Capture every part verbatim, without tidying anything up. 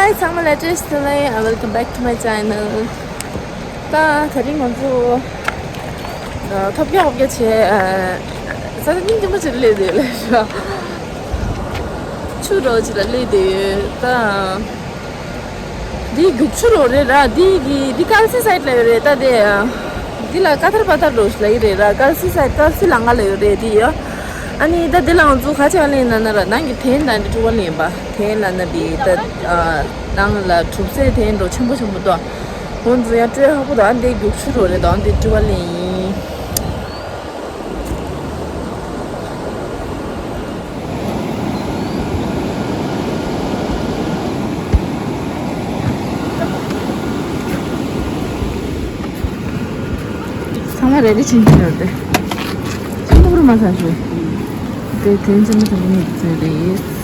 Hi, ཚང་མ་ལ་བཀྲ་ཤིས་བདེ་ལེགས། Welcome back to my channel. ད་དེ་རིང་ང་ཚོ་ཨ་ཐོབ་རྒྱག་ཧོབ་རྒྱག་བྱས། ཨ་ས་ཆ་སྙིང་རྗེ་མོ་ཅིག་སླེབས་བསྡད་ལབ་ཤག་ཆུ་རོ་ཅིག་ལ་སླེབས་བསྡད་ཡོད་ད། འདི་རྒྱུག་ཆུ་རོ་རེད་ར། འདི་གི་འདི་ཀལ་སི་སའིད་ལ་ཡོད་རེད་ད། དེ་འདི་ལ་ཀ་ཐར་པ་ཐར་རོ་ཞིག་ལབ་ཀྱི་རེད་ར། ཀལ་སི་སའིད་ཀལ་སི་ལམ་ཁ་ལ་ཡོད་རེད་འདི་ཡ། ཨ་ནི་ད་འདི་ལ་ང་ཚོ་ག་ཅིག་ལེན་ན་ན་ར། ནང་གི་ཐན་དང་འདི་ཕྲུ་གུ་ལེན་པ། ཐན་ལབ་ན་འདི་ད་ནང་ལ་གྲུབ་ཚེ་ཐན་འགྲོ་ཆེན་པོ་ཆེན་པོ་འདུག་ཁོང་ཚོ་ཡ་སྤྲོད་ཧ་གོ་འདུག་ཨ་འདི་རྒྱུག་ཆུ་རོ་རེད་འདུག་ཨ་འདི་ཕྲུ་གུ་ལེན་ཡིན། ཚང་མ་རེ་རེ་ཕྱིན་གྱི་ཡོད་དེ། ཆེན་པོ་རུ་མ་ཚ་ཞུ། དེ་དོན་ཆེན་པོ་ཚང་མ་ནས་བཟོས་རེད།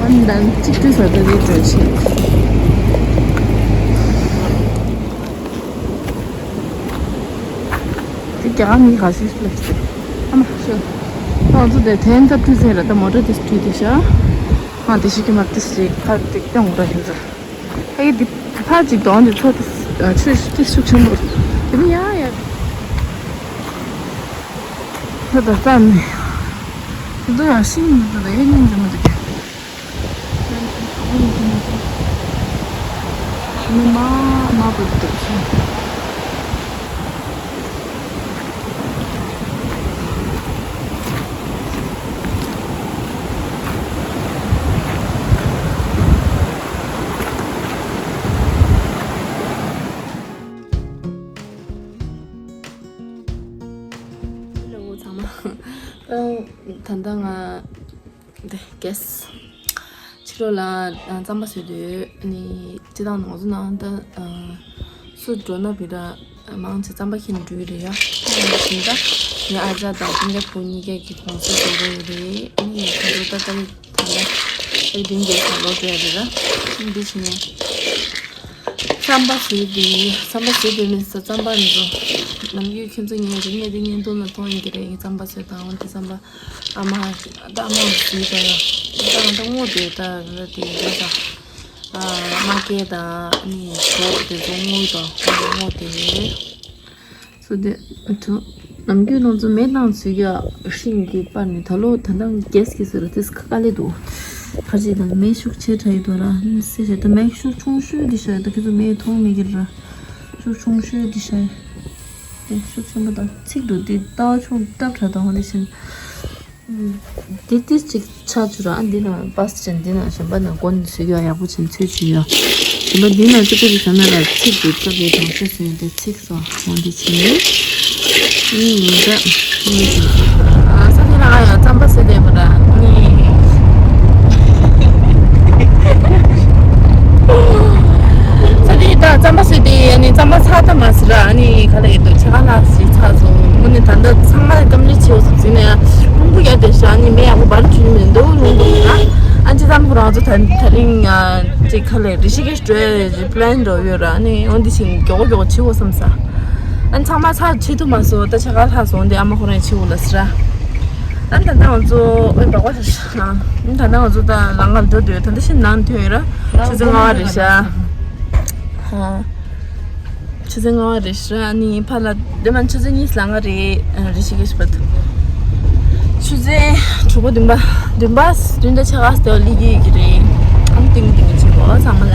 ཨ་ནི་ད་གཅིག་ཏུ་ཟ་ད་དེ་འགྲོ་ཆེ། དེ་རྒྱ་གར་མི་ག་ཚོད་སླེབས་ཏེ། ཨ་མ་ཤོད། ང་ཚོ་དེ་ཐན་ད་བྲུས་ཟིན་ར། ད་མོ་ཊ་དེ་བྲུས་དེ་ཤ། ཨ་དེ་ཤི་ཀི་མ་དེ་ཤི་ཁ་དེ་སྐྱོང་ར་ཤི་ཟ། ཨེ་འདི་ཕར་ཅིག་གདོང་འདི་ཚོ་དེ་ཆུ་དེ་ཤུགས་ཆེན་པོ། དེ་ནི་ཡ་ཡ། ད་ད་ད་ནི། དེ་ཚོ་ཡང་ཤིང་འདི་ཚོ་ད་ཡ་སྙིང་རྗེ་མོ་འདུག་མི་མ་མ་བུད་འདུག་ཧེ་ལོ་ཚང་མ། ད་ད་ལྟ་ང་འདི་གེས་ཕྱི་ལོགས་ལ་རྩམ་པ་བཟོས་འདུག་ཨ་ནི་སྤྱིར་བཏང་ང་ཚོ་ནང་ད་སུ་འགྲོ་ན་བི་ར་མང་ཆེ་རྩམ་པ་ཁྱེར་ནས་འགྲོ་གི་རེད་ཡ། ཨ་ནི་ད་ངའི་ཨ་ཅག་དང་སྤུན་ཀྱག་བུ་གཉིས་ཀས་ཀྱི་གོང་ཚད་འགྲོ་གི་རེད། ཨ་ནི་ཁ་ཐོག་ད་ད་རེས་ད་ལ་ཨ་རི་བིན་གེས་དང་ལོ་འགྲོ་ཡ་རེད་ར། ཨ་ནི་འདི་བྱས་ནས། རྩམ་པ་བཟོས་ཏེ། རྩམ་པ་བཟོས་པའི་མི་ཚོ་རྩམ་པ་མི་འདུག་ནམ་རྒྱུན་ཁྱོད་ཚོ་ཉན་རེ་ངས་དེ་བརྙན་ཐུང་ལ་མཐོང་ཡིན་གྱི་རེད། ངས་རྩམ་པ་བཟོས་དང་འོན་ཏེ་རྩམ་པ་ཨ་མ་ད་ཨ་མ་བཟོས་དང་ད་ང་ད་སྔོ་དེ་ད་ར་དེ་ར་ད་ཨ་མ་སྐད་དང་ཨ་ནི་ཞོག་དེ་ཚོ་སྔོ་དང་ཁོང་ཚོ་སྔོ་དེ། སོ་དེ་ཨ་ཐུ། ནམ་རྒྱུན་ནང་ཚོ་མེ་ནང་ཚུད་ཀྱ་ཤིང་གི་པར་ནི་ད་ལོ་ད་ནང་གེས་ཀྱི་ཟེར་ར་དེ་སྐ་ལེ་འདུག་ཕར་ཅིག་དང་མེ་ཤུགས་ཆེ་དྲག་ཡོད་དོ་ར་སེ་ཤ་ད་མེ་ཤུགས་ཆུང་ཤོས་འདི་ཤ་ད་ཁྱོད་ཚོ་མེ་མཐོང་མེད་ཀྱི་ར་ཤུགས་ཆུང་ཤོས་འདི་ཤ་དེ་ཤུགས་ཆེན་པོ་དང་ཚིག་འདུག་དེ་ལྟ་བ་ཆུང་སྟབས་དྲག་དང་འདི་ཤིན། དེ་ཏིས་ཅིག་ཆ་བཅུ་ར་འདི་ན་པ་སི་ཅན་འདི་ན་གཞན་པ་ན་གོན་ཚུད་ཡོད་ཡག་པོ་ཅན་ཚུད་བཅུ་ཡོད། གཞན་པ་འདི་ན་ཅི་ཀུ་རི་ས་ན་ར་ཚིག་འདུག་ཙག་གི་གྲོང་ཚོ་སུན་དེ་ཚིག་སོང་འདི་ཕྱིན། ཨ་ནི་ད་ཨ་ས་ནི་རང་ཡང་རྩམ་པ་ཟེར་བསྡད་པ་ར་ནི། ས་ནི་ད་རྩམ་པ་ཟེར་དེ་ཨ་ནི་རྩམ་པ་ཚགས་ད་མ་ཟེར་ར་ཨ་ནི་ག་ལ་ཡོད་དོ་ཆ་ག་ལ་ཞིག་ཚགས་སོང་། ཨ་ནི་ད་ལྟ་ཚང་མ་སྐམ་ལི་ཆེ་བོ་ཟིག་ཟིན་ནས་རླུང་བུ་ཡ་དེ་ཤ་ཨ་ནི་མེ་ཡག་པོ་འབར་བཅུག་མི་འདུག་རླུང་བུ་ཡིན་ན་ཨ་ཅི་ཙམ་ཁོ་རང་ཚོ་ད་དེ་རིང་ཅིག་ག་ལ་རི་ཤི་ཀེ་ཤི་འགྲོ་ཡ་པི་ལན་འགྲོ་ཡོད་ར་ཨ་ནི་འོན་དེ་བཞིན་མགྱོགས་པོ་མགྱོགས་པོ་ཆེ་བོ་བསམ་ས། ཨ་ནི་ཚང་མ་ཚར་ཆེ་དུ་མ་སོང་ད་ཆ་ག་ལྷག་སོང་དེ་ཨ་མ་ཁོ་རང་ཆེ་བོ་ལ་སི་ར། ཨ་ནི་ད་ལྟ་ང་ཚོ་ཨོ་བྲག་པ་ཤ་ཤ། ཨ་ནི་ད་ལྟ་ང་ཚོ་ད་ལམ་ཁར་འགྲོ་འདོད། ད་ལྟ་ཕྱིར་ནང་ཐོན་ཡོད་ར། ཆུ་ཚོད་ལྔ་པ་རེད་ཤག་ཨ། ཆུ་ཚོད་ལྔ་པ་རེད་ཤག་ཨ་ནི་ཕར་ལ་དེ་མ་ཆུ་ཚོད་གཉིས་ལ་ང་རེད། ཨ། རི་ཤི་ཀེཤ་བར་དུ། ཆུ་ཚོད་དྲུག་པ་བདུན་པ་བདུན་པ་བདུན་དང་ཕྱེད་ཀ་ཙམ་སླེབས་ཀྱི་ཡོད་ཀྱི་རེད། ཨ་ནི་ཏིང་ཏིང་བྱེད་དགོས་ཚང་མ་ལ།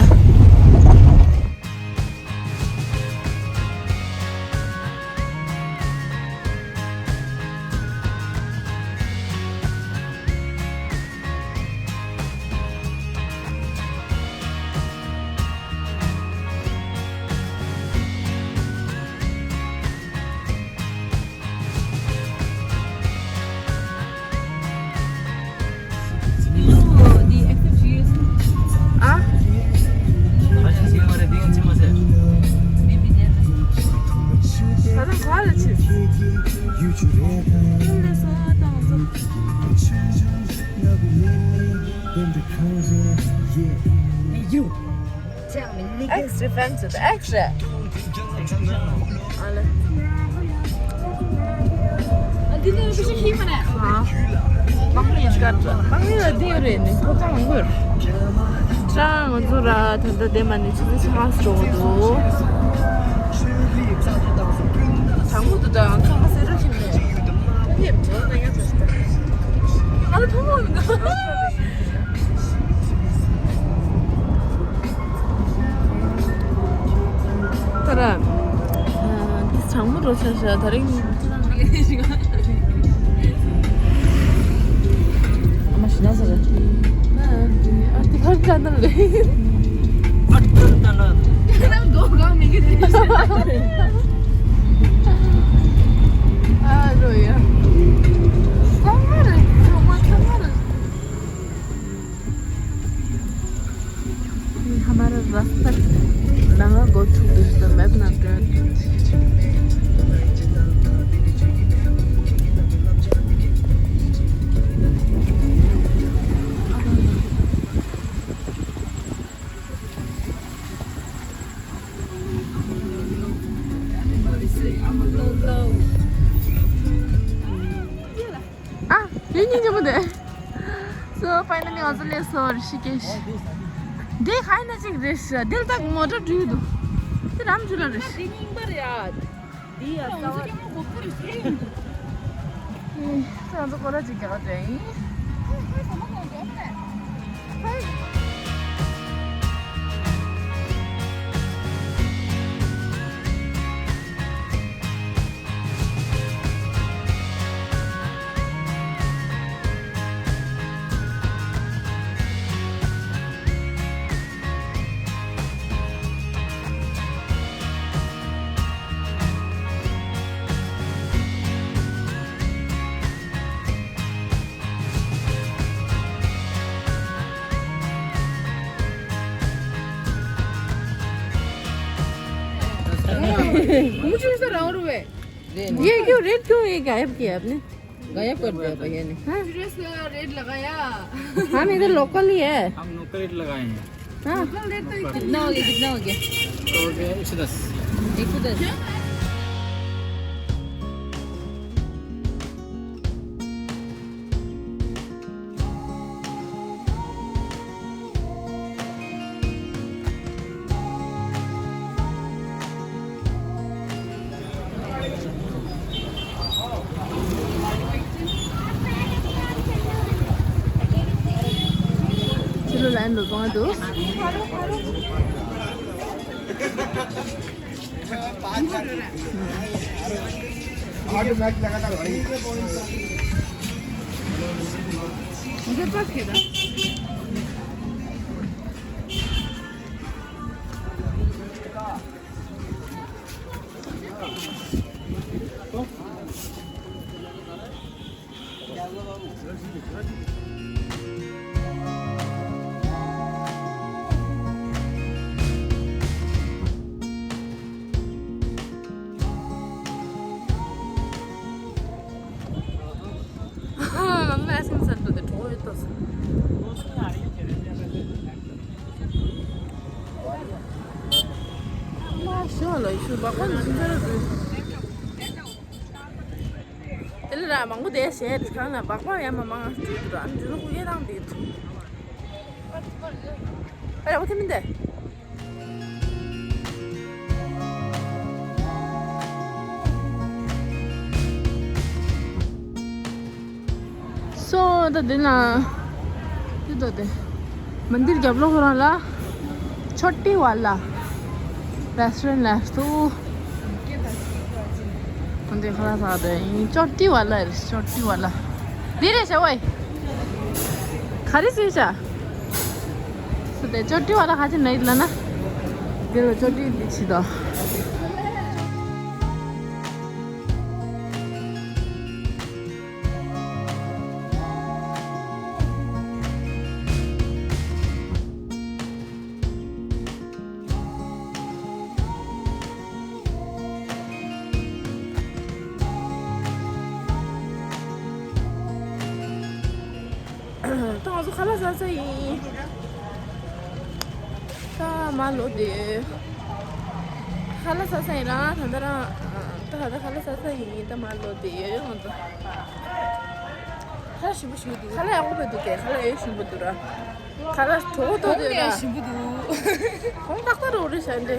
Extra fancy, extra. ཨ་ལེ། ཨ། འདི་ནི་བི་ཤ་ཁྱི་མ་ནས། ཨ། པང་ལི་ཡ་སྐར་ཙ། པང་ལི་ལ་འདི་ཡོད་རེད། ནི་ཐོབ་ཐང་མང་པོ་ཡོད། ཅང་ང་ཚོ་ར་ད་ལྟ་དེ་མ་ནི་ཆུ་ཚོད་ཕྱེད་ཀ་འགྲོ་གི་འདུག་གྲང་མོ་འདུག་ད་ཚང་མ་སེ་ར་ཁྱིམ་ནས། ཁྱིམ་ནས་འགྲོ་ན་ཡག་པོ་ཞིག་ད། ང་ལ་ཐུག་མོ་མི་འདུག་ད་ར། ཨ། འདི་གྲང་མོ་འགྲོ་ཆ་ཤ་ད་རིང་། ཨ་མ་ཤི་ན་ས་རེད། ཨ། འདི་ཁར་ཅ་ན་རེད། ཨ་ཏུར་ཏ་ན། ཨ་རོ་ཡ། ཚང་མ་རེད། ཚང་མ་ཚང་མ་རེད། ये हमारा रास्ता नंगा गो छू दुष्ट मैप ना कर। ཨ། ཡུལ་སྙིང་རྗེ་མོ་དེ། So finally ང་ཚོ་སླེབས་སོང་རི་ཤི་ཀེཤ། འདི་ཧའི་ན་ཅིག་རེད་ཤག་འདི་ལ་ད་མོ་ཊ་འགྲུལ་འདུག་འདི་རམ་ཇུ་ལ་རེད་ཤག་འདི་རྙིང་པ་རེད་ཡ། འདི་ཡ་ང་ཚོ་སྐྱེ་མོ་གོ་ཁུ་རེད་ཤག་ང་ཚོ་སྐོར་ར་ཅིག་རྒྱག་ག་འགྲོ་ཡིན། मुझे ऐसा राउंड हुए। ये क्यों रेड क्यों ये गायब किया आपने? गायब कर दिया भैया ने। हाँ? ड्रेस का रेट लगाया। हम इधर लोकल ही है। हम लोकल रेट लगाए हैं। हाँ? लोकल रेट तो इतना कितना हो गया, कितना हो गया? तो हो गया एक सौ दस। एक सौ दस। ཕྱི་ལོགས་ལ་ཨེ་འགྲོ་གཏོང་ང་འདུག་ང་ཚོ་ཨའི་སི་ཀྲིམ་སེན་ཊར་དེ་གྲོགས་ཡོད་ཐོག་སོང་། ཤོ་ལ་ཤུ་བག་པ་འཛིན་ཚར་རེད། དེ་ལ་ ལ་མང་པོ་དེ་བྱས་གང་ལ་སྦག་སྦག་ཡ་མ་མང་ང་འགྲོ་འགྲོ་ཨ་འཇུ་ལུག་ཡེ་དང་དེ་ཐུ། ཨ་ཡག་པོ་ཐེ་མིན་དེ། སོ་ད་འདི་ན་འདི་ད་དེ་མན་དིར་རྒྱབ་ལོགས་ཁོ་རང་ལ་ཆོ་ཊི་ཝ་ལ་རེ་སི་ཊོ་རན་ལ་སུ། འདི་ཁ་ལག་ཟ་དེ་ཡིན། ཆོ་ཊི་ཝ་ལ་རེད། ཆོ་ཊི་ཝ་ལ་འདི་རེད་ཤ་ཝའི། ག་རེ་ཟེར་ཤ། སོ་དེ་ཆོ་ཊི་ཝ་ལ་ཁ་ཅིག་ན་ཡིན་ལ་ན། འདི་ལ་ཆོ་ཊི་འདི་ཆི་ད། ད་ང་ཚོ་ཁ་ལག་ཟ་ས་ཡིན། ད་མར་ལོག་དེ། ཁ་ལག་ཟ་ས་ཡིན་ར་ད་ལྟ་རང་། ད་ད་ཁ་ལག་ཟ་ས་ཡིན། ད་མར་ལོག་དེ་ཡོད་ཡོད་ང་ཚོ། ཁ་ལག་ཞིམ་པོ་ཞིག་འདུག་ཁ་ལག་ཡག་པོ་འདུག་གས། ཁ་ལག་ཡོད་ཞིམ་པོ་འདུག་ར། ཁ་ལག་གྲོགས་ཏོ་དེ་ར་ཞིམ་པོ་འདུག་གོང་ཏག་ཏག་རོ་རེ་བྱ་འདི།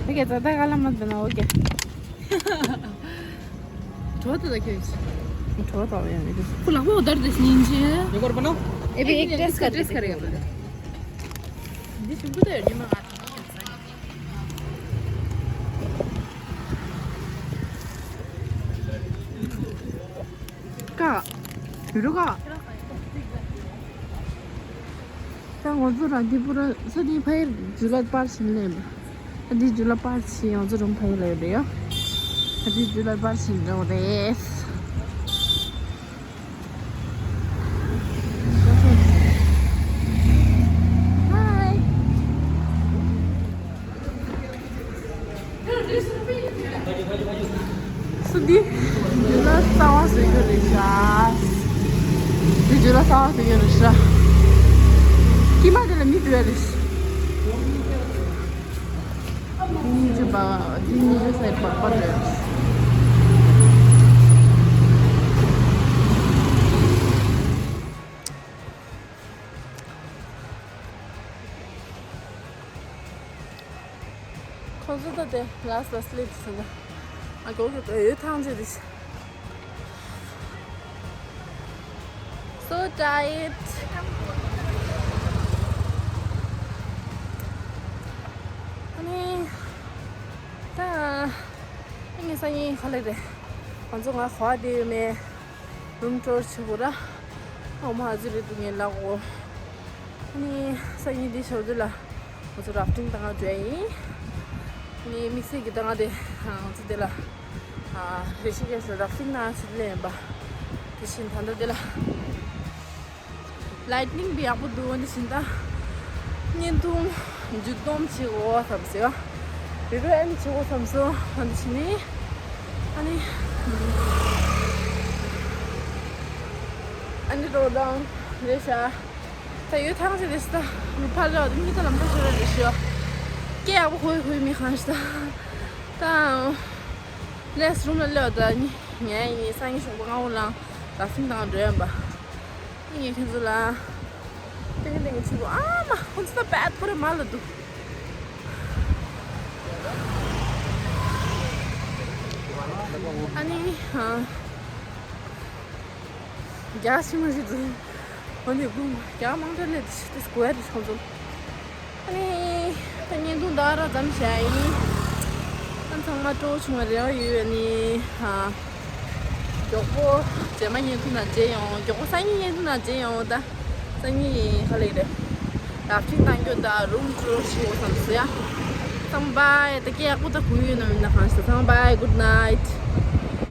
ཨོ་ཀེ། ད་ལྟ་ཁ་ལག་མ་འདི་ན་ཨོ་ཀེ། ཁྲོ་ད་ད་ཁྱོད། ཁྲོ་ད་ཡང་ནི། ཁོ་ལག་པ་འོ་དར་དེ་སྙིང་རྗེ། ཡོད་པར་པ་ནོ། ཨེ་བི་ཨེག་ཏྲེས་ཀར་ཏྲེས་ཀར་ཡོད་པ། འདི་ཞུམ་པོ་ད་ཡོད་ཉི་མ་ང་ད་ཡོད་ས་ཡིན། ཀ། ཡུ་རུ་ཀ། ད་ང་ཚོ་རང་གི་པུ་ར་ས་འདི་ཕ་ཡུལ་ཇུ་ལ་པར་ཕྱིན་ལེ། ད་འདི་ཇུ་ལ་པར་ཕྱིན་ང་ཚོ་རང་ཕ་ཡུལ་ལ་ཡོད་རེད་ཡ། ད་འདི་ཇུ་ལ་པར་ཕྱིན་འགྲོ་རེད། Hi. སུ་འདི། འདི་ལ་རྩ་བ་བཟོས་རྒྱུ་རེད་ཤག་འདི་འདི་ལ་རྩ་བ་བཟོས་རྒྱུ་རེད་ཤག་དཀྱིལ་མ་དེ་ལ་མི་འདུག་ཡ་རེད། འདི་གཉིས་ཀྱི་པ། འདི་གཉིས་ཀྱི་སའི་པ་པ་རེད། ཁོང་ཚོ་ད་དེ་ལ་སི་ལ་སི་ལེབ་ཟེར་ན། ཨ་གོ་གི་ད་ཡོད་ཐང་ཆད་དེ། So tired. ཨ་ནི། ད། ཨ་ནི་སང་ཉིན་ག་ལེ་རེད། ང་ཚོ་ང་ག་བ་དེ་ཡོད་མེད། རུམ་ཊུར་བྱེད་དགོས་ར། ཨོ་མ་ཧ་ཛི་རེད་འདུག་ངའི་ལག་འོ། ཨ་ནི་སང་ཉིན་འདི་ཞོར་དུ་ལ་ང་ཚོ་ར་ཕ་ཊིང་བཏང་ག་འགྲོ་ཡ་ཡིན། ཨ་ནི་དམིགས་བསལ་གྱི་ད་ང་དེ་ང་ཚོ་དེ་ལ་རི་ཤི་ཀེ་ཤི་ལ་ར་ཕ་ཊིང་བཏང་ག་ཕྱིན་ལེ་ཡིན་པ། དེ་བཞིན་ད་ལྟ་དེ་ལ་ལའི་ཊི་ནིང་དེ་ཡག་པོ་འདུག་འོ་དེ་བཞིན་ད་བརྙན་ཐུང་མཇུག་སྡོམ་བྱེད་དགོས་བསམ་ཟེར་བ། བི་ཌི་ཡོ་ཨེན་ཌི་བྱེད་དགོས་བསམ་སོང་། འོ་དེ་བཞིན་ནི་ཨ་ནི་ཨ་ནི་རོ་ལང་རེད་ཤག་ད་ཡོད་ཐང་ཆད་རེད་ཤག་ད་ཕར་ལ་འདི་གཉིས་ད་ལམ་ཁ་ཤོར་ར་རེད་ཤག་སྐད་ཡག་པོ་གོ་ཡི་གོ་ཡི་མི་གང་ཤག་ད་ལེས་རུམ་ལ་སླེབས་ད་ནི་ངས་ཡིན་སང་ཉིན་གཞུག་གུ་སྔ་པོ་ལངས་ར་ཕ་ཊིང་བཏང་འགྲོ་ཡ་ཡིན་པ། ངས་ཁྱོད་ཚོ་ལ་ཏིང་ཏིང་ཆུ་བོ་ཨ་མ་ཁོང་ཚོ་ད་བད་ཁོ་རེ་མ་ལ་འདུག་ཨ་ནི་ཨ། རྒྱ་ཆེན་མོ་ཞིག་འདུག་འོ་ནི་དགུང་རྒྱ་མང་དྲགས་ལས་དེ་ཤི་དེ་སྐོར་རེ་ཁོང་ཚོ། ཨ་ནི་ད་བརྙན་ཐུང་ད་ར་ཙམ་བྱས་ཡིན། ཨ་ཚང་མ་སྤྲོ་བོ་བྱུང་བ་རེ་བ་ཡོད། ཨ་ནི་ཧ། མགྱོགས་པོ་རྗེས་མ་བརྙན་ཐུང་ནང་མཇལ་ཡོང་། མགྱོགས་པོ་སང་ཉིན་བརྙན་ཐུང་ནང་མཇལ་ཡོང་། ད་སང་ཉིན་ག་ལེ་རེད། ལག་ཁྱེར་གཏང་རྒྱུ་དང་རུམ་ཊུར་ཞུ་བསམ་སོང་ཡ། ཚང་མ་བྷའི། ད་སྐད་ཡག་པོ་ད་གོ་ཡོད་ནམ་མིན་ན་གང་ཤེས། ཚང་མ་བྷའི། Good night.